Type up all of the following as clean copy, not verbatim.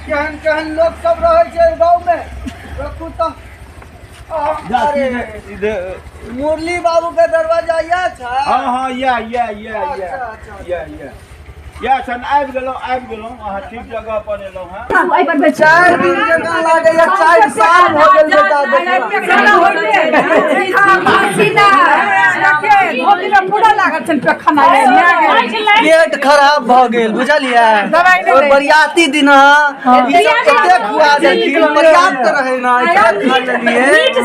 केहन केहन लोक सब रहै छै गाँव में। रखू तऽ। अरे मुरली बाबू के दरवाजा या छै? हाँ हाँ या या या या या या या छन। आबि गेलहुँ आबि गेलहुँ, अहाँ ठीक जगह पर एलहुँ हँ। 4 दिन जकाँ लागैया 4 साल भऽ गेल बेटा देखला। पेट खराब भऽ गेल बुझलियै। ओहि बरियाती दिन ई सब कते खुआ देलखिन, पर्याप्त रहे ना, खा लेलियै। की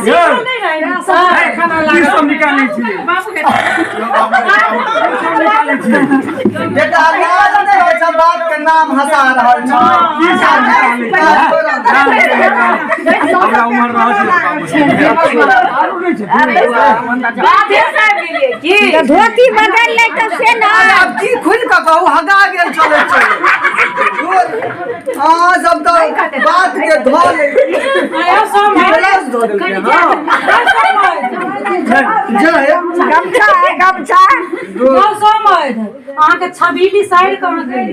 सब निकालै छियै? बेटा लाज नहि होइ छै बाप के नाम हंसा रहल छै। की सब निकालै छियै? हमरा उमर रहल छै। धोती बदल ले तऽ से ना। आब की खुलि कऽ कहू, हगा गेल चलै चलै। अहाँ सब तऽ बात के धऽ ले धऽ देलकै। हँ जय गमछा है गमछा। अहाँके छबीली साइड कहाँ गेल?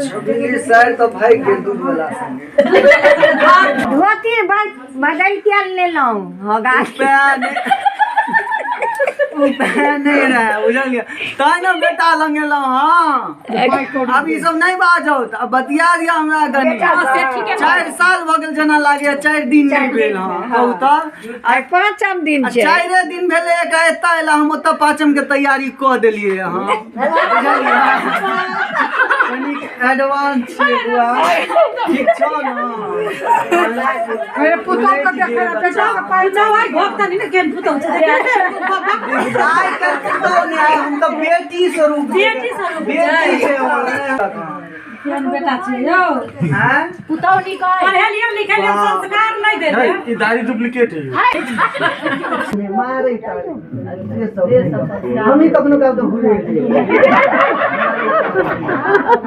छबीली साइड तऽ भागि गेल दूध वाला संगे। धोती बदल के लेलहुँ हगा। उपाय नहि रहै बुझलियै, तैं ने बेटा लग एलहुँ। हँ आब ई सब नहि बाजौ, आब बतिया दिअ हमरा कनि। 4 साल भऽ गेल जेना लागैया 4 दिन नहि भेल। हँ कहू तऽ आइ 5म दिन छै। 4 दिन भेलै एकरा एतऽ एला, हम ओतऽ 5म के तैयारी कऽ देलियै। हँ बुझलियै, कनिक एडवांस छियै बुआ। ठीक छौ ने? आइ काल्हि पुतहु नहि, हम तऽ बेटी स्वरूप। बेटी छै हमर। बेटा छै यौ पुतहु निकल। पढ़ेलियै लिखेलियै संस्कार नहि देलियै। ई दाढ़ी डुप्लीकेट है। मारै तारै से सब हमही कखनो काल तऽ भूले गेलियै।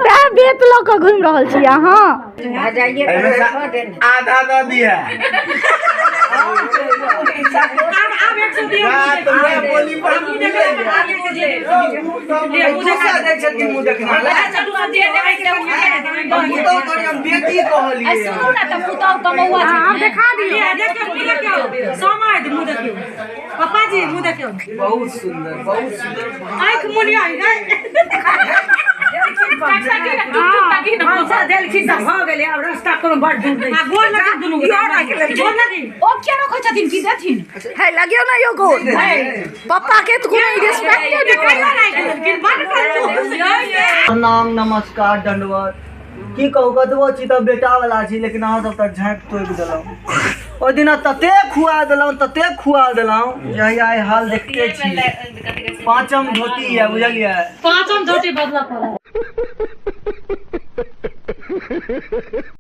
तैं बेत लऽ कऽ घुमि रहल छी अहाँ। आधा दऽ दिया। बेटी कहलियै। सुनू ने तऽ पुतहु कमौआ छै। देखा दियौ, देखियौ समाज मुँह देखियौ, पापा जी मुँह देखियौ। बहुत सुंदर बहुत सुंदर। आँखि मुनिया ओ किया रखै छथिन की देथिन? है लगियौ ना यौ गोर पप्पा के तऽ कोनो रिस्पेक्ट नहि। प्रणाम नमस्कार दंडवत। की कहू, कतबो छी तऽ बेटा वाला छी, लेकिन अहाँ सब तऽ झाँपि तोपि देलहुँ। ओहि दिना तते खुआ देलहुँ तते खुआ देलहुँ जहिया आइ हाल देखते छी। 5म धोती यऽ बुझलियै। 5म धोती बदलऽ पड़त।